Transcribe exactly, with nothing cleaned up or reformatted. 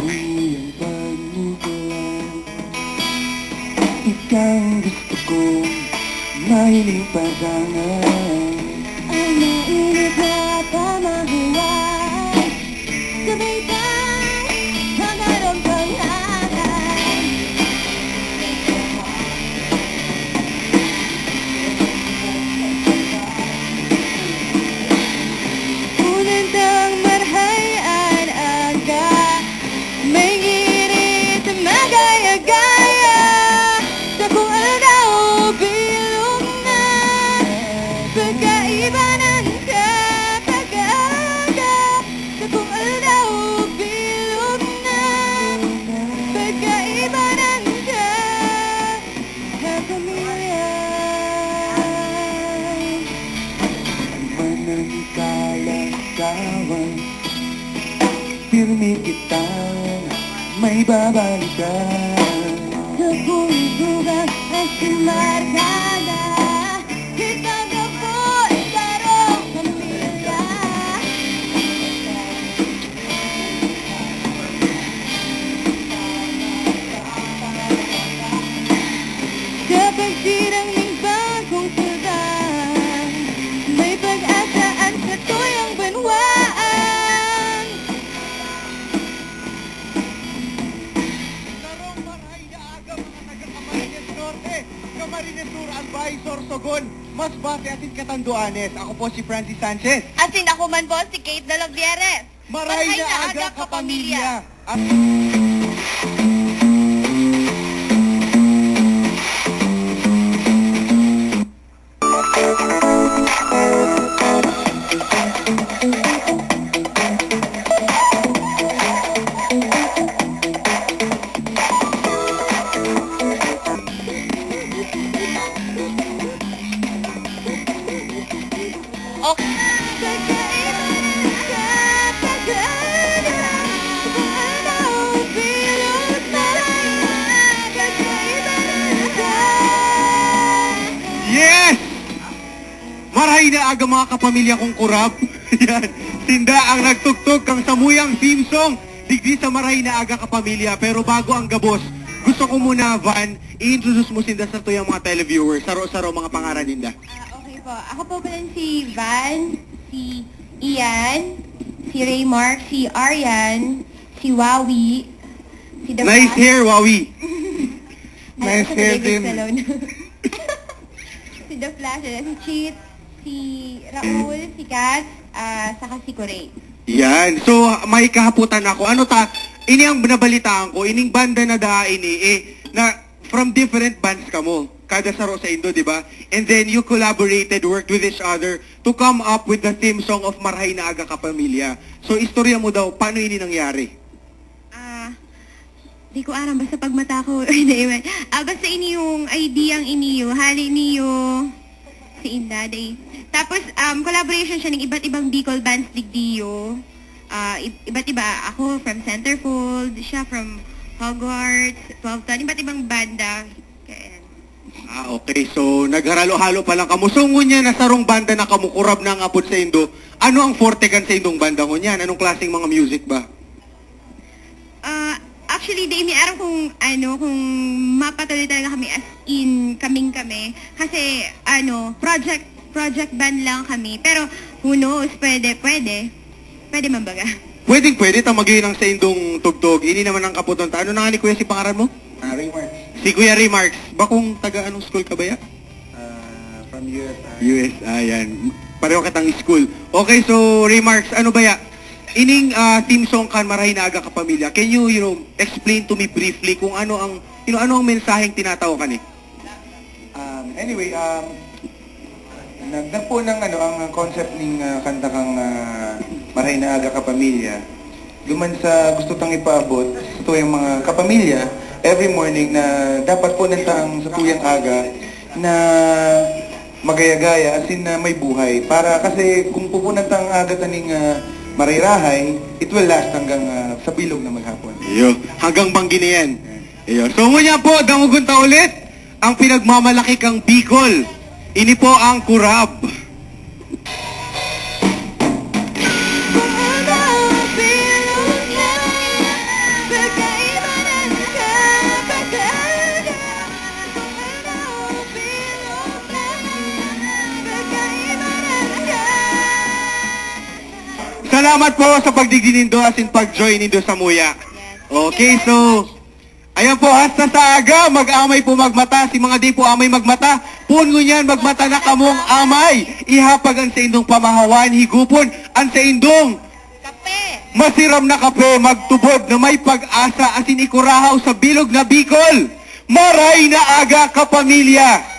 Uyang pagmukha, ikang gusto kong mahiling parangan. Ang mainit na pamahawan, sabay-bay, hanggang pangalan. Unang tang marhay an aga, may ngirit magaya-gaya, sa kung aldaw bilog na, pagkaiba ng kapag-aga, sa kung aldaw bilog na, pagkaiba ng kapamilya. Manang kalantawan, pirmi kitang may babalikan. Sa kung dugang asin markada, kitang apoy, sarong pamilya. Sa pagtirang ning bagong sultan, may pag-asa an satuyang banwaan. Sarong marhay na aga, mga taga Camarines Norte, Camarines Sur, Albay, Sorsogon, Masbate asin Catanduanes. Ako po si Francis Sanchez. Asin ako man po si Kate de los Vieres. Maray na aga, kapamilya! Yes! Maray na aga, mga kapamilya kong kurab. Yan. Sinda ang nagtugtog kan samuyang theme song digdi sa Maray na Aga, Kapamilya. Pero bago ang gabos, gusto ko muna, Van, i-introduce mo sinda sa tuyang mga televiewers. Saro-saro mga pangaran ninda. Ah, okay po. Ako po pala si Van, si Ian, si Raymark, si Arian, si Wawi, si The Nice Flash. Hair, Wawi. Ano Nice sa hair David din. Salon? Si The Flash, si Cheat, si Raul, si Kat, ah, saka si Corey. Yan. So, may kahaputan ako. Ano ta, ini ang nabalitaan ko, ining banda na daa ini, eh, na from different bands kamo, kada saro sa indo, di ba? And then you collaborated, worked with each other to come up with the theme song of Marhay na Aga Kapamilya. So, istorya mo daw, paano ini nangyari? Ah, di ko aram, basta pagmata ko, ah, basta ini yung idea ang iniyo, hali niyo, si Inda, day. Tapos, um, collaboration siya ng iba't ibang Bicol bands digdiyo. Ah, i-, iba't iba. Ako from Centerfold, siya from Hogwarts, twelve Ton, iba't ibang banda. Kaya, yan. Ah, okay. So, nagharalo-halo pa lang kamo. So, ngunyan na sarong banda na kamo, kurab na ang apod sa indo. Ano ang forte kan sa indong banda ngunyan? Anong klaseng mga music ba? Ah, actually, di mi aram kung ano, kung mapatuloy talaga kami as in, kaming kami. Kasi, ano, project, project band lang kami. Pero, who knows? Pwede, pwede. Pwede man baga. Pwedeng pwede ta magyo ning saindong tugtog. Ini naman ang kaputon ta. Ano na nga ni Kuya si pangaran mo? Ah, Remarks. Si Kuya Remarks. Bakong taga anong school ka baya? Ah, from U S I. U S I, yan. Pareho kitang school. Okay, so Remarks, ano baya? Ining ah, theme song kan Marahay na Aga Kapamilya. Can you, you know, explain to me briefly kung ano ang, you know, ano ang mensaheng tinatao ka ni? Um, anyway, um, nagdagpo ng ano, ang concept ning ah, kanta kang ah, Marahay na Aga Kapamilya. Duman sa gusto tang ipaabot sa tuyang mga kapamilya, every morning na dapat po nanta ang sa tuyang aga na magayagaya, as in na may buhay. Para kasi kung pupunan tang aga taning ah, marayrahay, it will last hanggang ah, sa bilog na maghapon. Iyo, hanggang banggi na yan. Iyo. So ngunyan po, dangogon ta ulit ang pinagmamalaki kang Bicol. Ini po ang Kurab. Salamat po sa pagdigdi nindo asin pag-join nindo samuya. Okay, so, ayan po, hasta sa aga, mag-amay po magmata, si mga di po amay magmata, poon ngunyan magmata na kamong amay, ihapag an saindong pamahawan, higupon an saindong Kape! masiram na kape, magtubod na may pag-asa asin ikurahaw sa bilog na Bicol. Maray na aga, kapamilya!